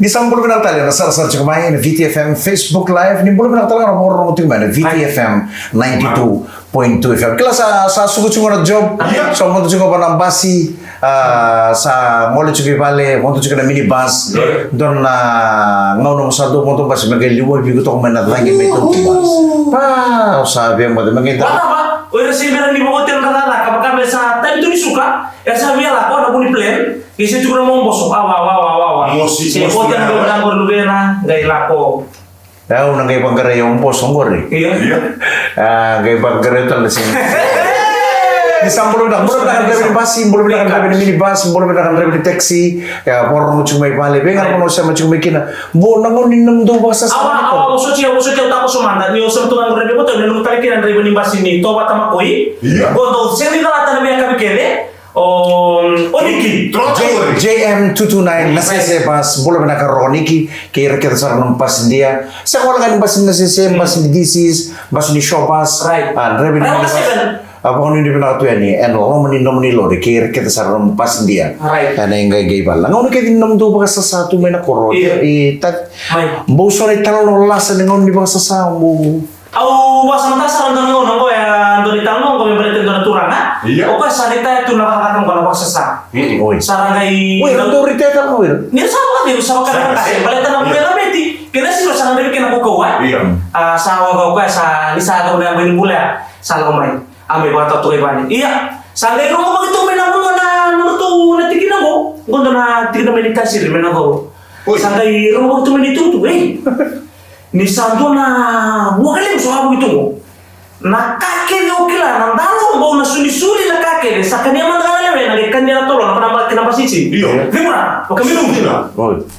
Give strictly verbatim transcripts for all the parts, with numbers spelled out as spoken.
Ni sa bula vinaka tale na sarasara tiko mai na V T F M Facebook Live. Ni bula vinaka tale na vakarorogo tiko mai na V T F M ninety-two point two F M. Kila sa, sa suka tiko na job. Sa vodo tiko va na basi. Ah, sa gole tiko i vale, vodo tiko na minibus. Dua na gauna mo sa dau vodo basi me qai liwa viko toka mai na cagi mai tautuba. Pa, sa via moce me qai dau. Vata va, o ira se bera ni vodo tena na cakacaka, vaka me sa tani tu ni suka. E sa via lako na vuni plan. Ni se tukuna mo boso, awa, awa, awa, awa. Mosi, se mosi, ko te na awa. Qori luvena, qai lako. Au na qai vaqarai au boso qori. Io. Io. Ah, qai vaqarai tale na sini. Ni sa bula vinaka, bula vinaka na draiva ni basi, bula vinaka na draiva ni minibus, bula vinaka na draiva ni taxi. Ia, voro mo tiko mai vale, vei ga na vanua o sema tiko mai kina. Vo na gauna ni nomudou vakasasa. Awa, awa, au soti, au soti, au takoso mada, ni o sema tu ga qori, ni o tale kina na draiva ni basi ni Tovata Makoi. Io. Qo dou sega ni calata na veiyakavi kece. O, o Niki. J M two two nine, na Sese Bus, bula vinaka Roko Niki, kei ira kece sara na pasidia. Sega wale ga ni basi ni na Sese, basi ni D Cs, basi ni Showbus. Right. Ah, draiva ni minibus. A, vakanuinui vinaka tu yani ena loma ni nomuni lori, kei ira kece sara na pasidia. Right. Ena iqaiqai vale. Na gauna kece ni nomudou vakasasa tu mai na koro. Io. E, ta-, bau so na italanoa lasa ni gauna ni vakasasa, bau Au vakasamataka sara dua na gauna qo, e dua na italanoa qo me baleta e dua na turaga. Io. O koya sa retire tu na cakacaka qo na vakasasa. Mm. Oi. Sa ra qai. Oi, ra dau retire tale ga o ira? Ni ra sa vakacegu, sa vakatakata. Sa, sa. Baleta na vuna na meti, kena siro sa na dave kena kaukauwa, e? Io. A, sa waka o koya sa, ni sa yaco na yabaki ni bula ya, sa lako mai. A mai vakatau toka i vale. Ia, sa qai rogo vaki tu mai na vanua na, na ratou na tikina qo. Qo dua na tikina mai ni Tasiri, mai na Colo. Oi. Sa qai rogo vaki tu mai ni tutu, ei. Ni sa dua na vuaka levu sa wavoki tu qo. Na ka kece o kila, na dalo bau na sulisuli na ka kece, sa kania mada ga na lewe, na qai kania na tolo, na ka na ba-, kena basisi. Io. Cimura, o kamicu. Io.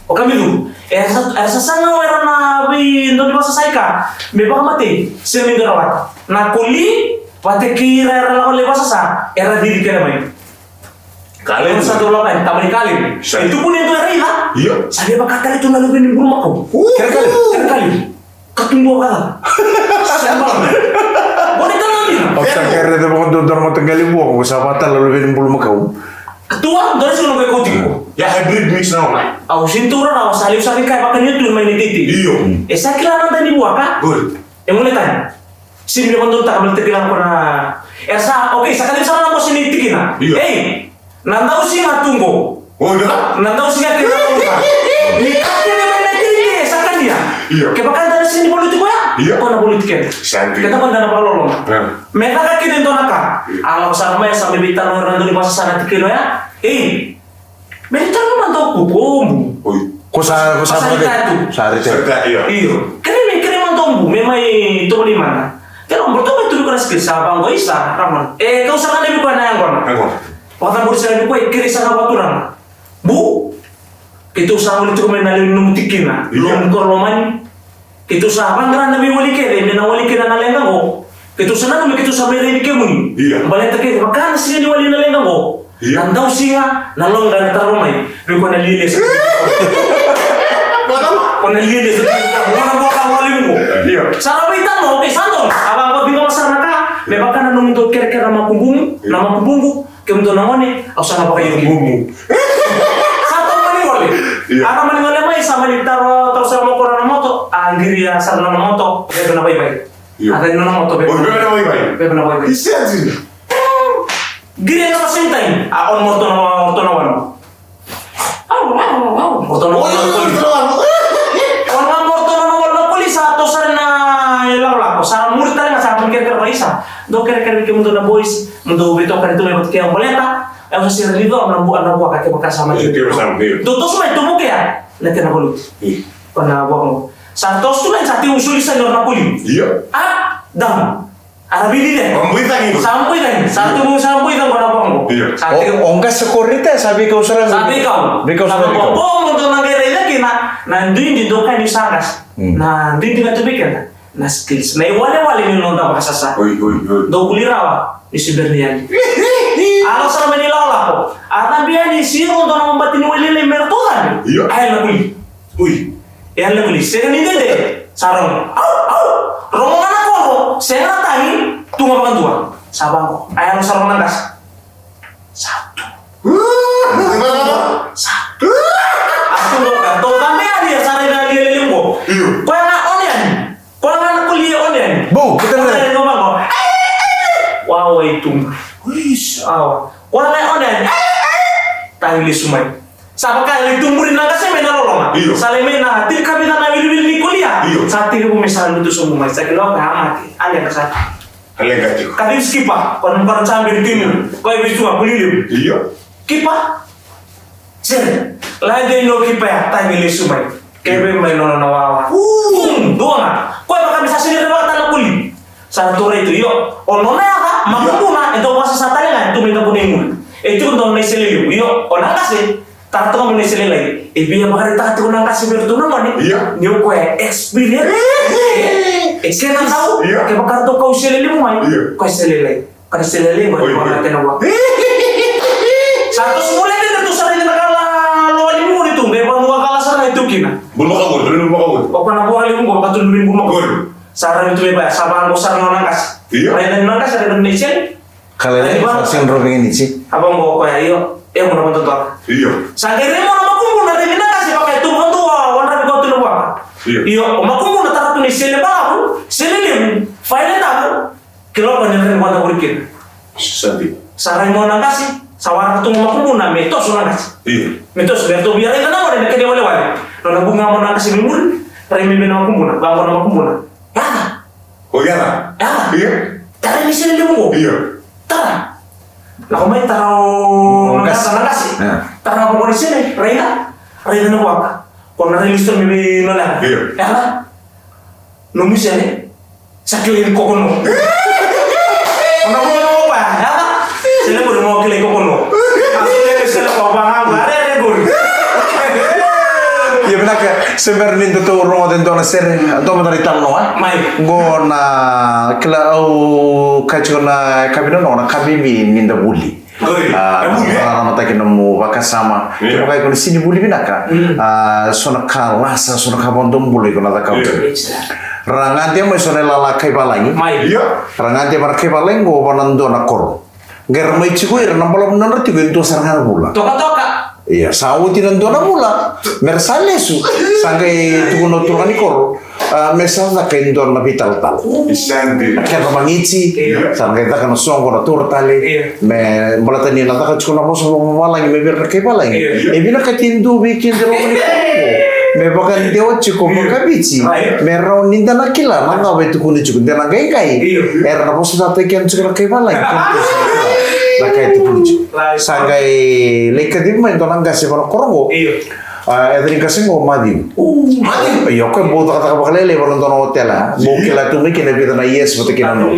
O kamicu. E sa, e sa saga o era na vei dau ni vasasai ka, me vakamatei, se me qara wata. Na koli, vata kei ira era lako lai vasasa, era cici kece mai. Kale. Sa dau lako yani, tamani kale. Sa. E tukuni e dua e raica. Io. Sa via vaka tale tu na luve ni bulumakau. Kere kale. Kere kale. Ka tu dua vaka. Sa bala. Boni tala na dina. Au sa kere de vakadua dua na mataqali vua, au sa vaka tale na luve ni bulumakau. Ka tu a, dua na siga na qai kauti. Ya, hybrid mix na wai. Au sintura na, au sa liu sa ni kai vaka ni tu mai ni titi. Io. E sa kila na dani vua ka? Good. E gole tani. Sini me vakadodonutaka baleta kila ko na. E sa, okay, sa kaliva sara na bose ni tikina. Io. Ei, na dausiga tu qo. O, io. Na dausiga kei na dausiga. Ni ka kece mai na tete, sa kania. Io. Kevaka da na sini valuti koya, io, ko na valuti keda. Sa dina. Keda ko da na vakaloloma. Io. Me caka kina e dua na ka. Io. A lako sara mai, sa me veitalanoa na dau ni vasasana tikina oya. Ei, me ni taro mada o Kuku, o Bubu. Oi. Ko sa, ko sa, sa retire tu. Sa retire. Sa retire, io. Io. Kere me, kere mada o Bubu, me mai tovolei mada. Kere o Bubu, tovolei tu vei koya na skill, sa vaqo, isa, Ramon. E, kau sa kania vei koya na yaqona. Yaqona. Vakacabori sara vei koya, kere sa na vakaturaga. Bu, keitou sa gole tiko mai na lewe ni nomu tikina. Io. Nomu koro lomani. Keitou sa vaqara na veiwali kece, me na wali kina na leqa qo. Keitou sa nanuma, keitou sa mai raici kemuni. Io. Baleta kece, vaka na siga ni wali na leqa qo. Io. Na dausiga, na loga, na taro mai. Vei koya na lialia sa. Ko na lialia sa. Ko na vaka wali qo. Io. Sa ra veitalanoa, okay, sa donu. A vaqo, veiqo sara na ka. Me vaka na nomudou kerekere na makubuqu, na makubuqu. Kemudou na gone, au sa na vakayagataki. Bubu. Sa tau mani gole. Io. A na mani gole mai, sa mani taro, taro sara mai o koya na moto, a qiria sara na moto, bebe na vaivai. Io. A cani na moto, bebe. O, bebe na vaivai. Bebe na vaivai. Isi a dina. Qiria na same time, a on moto na, moto na wanu. Au, au, au, au. Moto na wanu. On ga moto na wanu na polisi, sa toso sara na ilakolako, sa muri tale ga sa mani kerekere vakaisa. Dou kerekere vei kemudou na boys, mo dou veitokani tu mai vata kei au baleta. Au sa sega ni cava na bua, na bua ka kevaka sa mai. Kevaka sa mai. Dou toso mai, dou vukea na kena valuti. Io. Ko na bua qo. Sa toso tu mai, sa tiko soli sa ni o na koli. Io. A, dam. A ra vili de. Sa boi cagi. Sa boi cagi. Sa tiko, sa boi cagi ko na bua qo. Io. Sa tiko. O, o qase ko rita, sa veikau sara. Sa veikau. Veikau sara. Sa veikau. Bua qo mo dou na qai raica kina, na duidui dou kaya ni sa qase. Mm. Na duidui ga tu vei keda. Na skills. Na iwalewale ni noda vakasasa. Oi, oi, oi. Dou vuli rawa, ni se bera ni yali. A lako sara mai ni lakolako. A cabe yani, siro dua na mabati ni wai lailai me ratou cabe. Io. A yali na koli. Oi. E yali na koli. Sega ni dede. Sa rogo. Au, au. Rogo ga na kovo. Sega na tagi. Tu ga vakadua. Sa vaqo. A yalo sara na qase. Sa tu. Sa tu. A tu ga, dou cabe ya, Tagi lesu mai. Sa vaka e lai tu muri na qase mai na loloma. Io. Sa lai mai na tini ka vica na wiliwili ni kolia. Io. Sa tekivu me sa lutu sobu mai. Sa kila o koya a mate. A leqa sara. A leqa tiko. Kacivi Skipa, ko na nomu karua ni jaberi tu i muri. Ko e vei tu ga, buli levu. Io. Kipa. Sere. Lai dei no Kipa ya, tagi lesu mai. Kevei mai nona na wawa. Uu. Bum, dua ga. Ko e vaka me sa sega ni rerevaka tale na koli. Sa na turai tu, io. O nona yaca, Makubuna, e dau vakasasa tale ga, e tu mai tabu ni muri. E tu dua na isele levu, io. O na qase, tara toka mai na isele lai. E via vakaraitaka tiko na qase vei iratou na gone. Io. Ni o koya e experience. E kena dau, io, kevaka ratou kau isele levu mai. Io. Koya isele lai. Ka na isele lai mai, oi, koya na kena vua. Sa toso voli tena tu sara i na kala loa ni muri tu, qai vanua kala sara e tu kina. Bulu makavuri, bulu makavuri. O koya na vua levu qo, ka tu ni bulu makavuri. Sa ravi tu mai vaya, sa vaqo sara na qase. Io. Raica na qase, raica na isele. Kala ni sa sega ni rovi ga ni si. A vaqo o koya, io. E mo na vanua toka. Io. Sa qai rai mo na Makubuna, raica na qase, vaka e tu vanua, wandra vei koya tu na vua. Io. Io, o Makubuna tara tu na isele balavu, isele levu, fai na tavu. Kila o koya ni rai ni wada vuri kina. Sa dina. Sa rai mo na qase, sa waraka tu ga Makubuna me toso na qase. Io. Me toso, me ratou via raica na gone na kena iwalewale. Nona vuqa mo na qase me muri, rai me vei na Makubuna, vaqo na Makubuna. Yaca. O yaca. Yaca. Io. Tara ni isele levu qo. Io. Tara. Lako mai tara o, o na qase. Yaca na qase. Io. Tara na vaqo ni isele, raica. Raica na vuaka. Ko na rai ni isele me vei nona yaca. Io. Yaca. Nomu isele. Sa kilai ni kokono. Ona mo mo ba, ya? Sele mo mo kilai kokono. Aku le sele ko ba, aku are are gori. Ia vinaka, se bera ni da tou rogoca e dua na sere, dua mada na italanoa. Mai. Qo na kila au kaya tiko na kavi na nona kavi ni da vuli. Oi, a, e vuli, e? Raramataki nomu vakasama. Ia. Kevaka iko na sega ni vuli vinaka. Mm. A, so na ka lasa, so na ka vakadomobula iko na cakava. Ia. Ra gade mai so na ilala kaivalagi. Mai. Ia. Ra gade mai na kaivalagi qo vua na dua na koro. Qai ra mai tiko ira na balavu ni nodra tiko e dua sara ga na vula. Tokatoka. Ia, sa oti na dua na vula, me ra sa lesu, sa qai tukuna o turaga ni koro, a, me sa caka e dua na veitalatala. Sa dina. Keda magiti, io, sa qai caka na soqo na taura tale, io, me baleta ni na caka tiko na vosa vakavalagi me vei ira na kaivalagi. Io. E vinakati e dua vei keda e loma ni koro. Me vakadewa tiko, io, vakaviti, right, me rawa ni da na kila na cava e tukuni tiko, de na qaiqai. Io. Era na vosataki keda tiko na kaivalagi. Na ka e tukuni tiko. Right. Sa qai lai kacivi mai e dua na qase vua na koro qo. Io. A, e yaca ni qase qo o Maciu. O, Maciu. Io, o koya bau cakacaka vakalailai vua na dua na otela. Bau kila tu mai kina e vica na yes vata kina na no.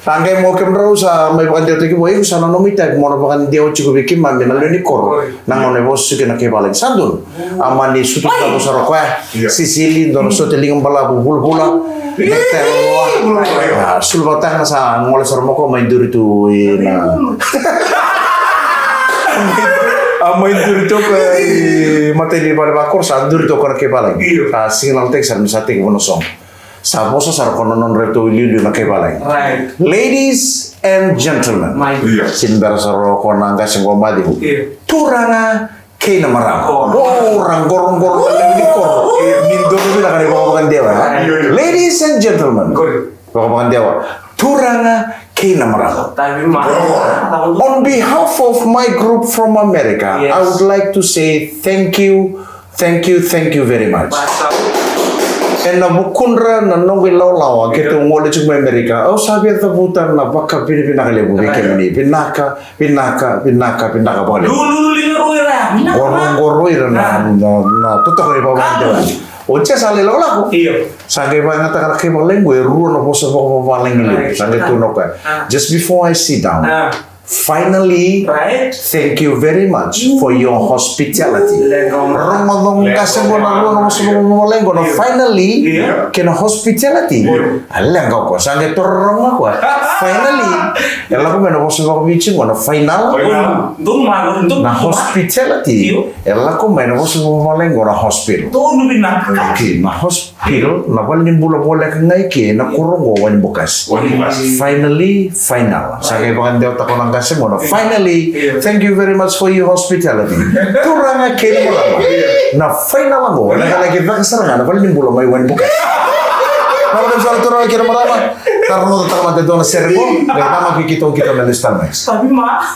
Sa qai mo kemudrau sa mai vakadewataki vua, iko sa nanuma i tavi mo na vakadewa tiko vei keimami na lewe ni koro. Oi. Na gauna e vosa tiko kina na kaivalagi. Sa donu. A mani sutu tabu sara o koya. Io. Sisili, dua na sote liga balavu, vulavula. Io. Nektai loa. Io. A, sulu vakatagane sa gole sara mai o koya mai duri tu i na. A mai duri tu o koya i matai ni vale vakoro, sa duri tu o koya na kaivalagi. Io. Sa siginalataki sara me sa tekivu na soqo. Sa vosa sara o koya na nodra iliuliu na kaivalagi. Right. Ladies and gentlemen. Mai. Io. Sega ni bera sara o koya na qase qo o Maciu. Io. Turaga kei na marama. O. O, ra qoroqoro na lewe ni koro. Io. Ni donu vinaka na ivakavakadewa, e? Io, io. Ladies and gentlemen. Qori. Vakavakadewa. Turaga kei na marama. Tavi ma. On behalf of my group from America, yes, I would like to say thank you, thank you, thank you very much. Basa. Ena vukudra na noqu ilawalawa, io, keitou gole tiko mai Amerika, au sa via cavuta na vakavinavinaka levu vei, right, kemuni. Vinaka, vinaka, vinaka, vinaka vakalevu. Lululu liga rui ra, vinaka. Qoroqoro ira na, ah, na, na totoka ni vakavinavinaka. Oti sa lai lakolako. Io. Sa qai vakayagataka na kaivalagi qo e rua na vosa vakavavalagi levu. Right. Sa qai tukuna o koya. Ah. Just before I sit down. Ah. Finally, right, thank you very much, mm, for your hospitality. Leqa. Rogoca qase qo na rua na vosa vakavavalagi qo na, io, finally, io, kei na hospitality. Io. A leqa o koya, sa qai tororogo o koya. Finally, e lako mai na vosa vakaviti qo na final. Final. Donu ma, donu ma. Na hospitality. Io. E lako mai na vosa vakavavalagi qo na hospital. Donu vinaka. Okay, na hos- Pil, na valenibula voleka ga i ke na koro qo Wainibokasi. Wainibokasi. Finally, final. Sa qai vakadewataka na qase qo na finally, yeah, thank you very much for your hospitality. Turaga kei na marama. Yeah. Na final qo, na, yeah, ka laki caka sara ga na valenibula mai Wainibokasi. Na valenibula turaga kei na marama. Tara na tara mada dua na sere qo. Qai namaki keitou, keitou na lesu tale mai. Tavi ma.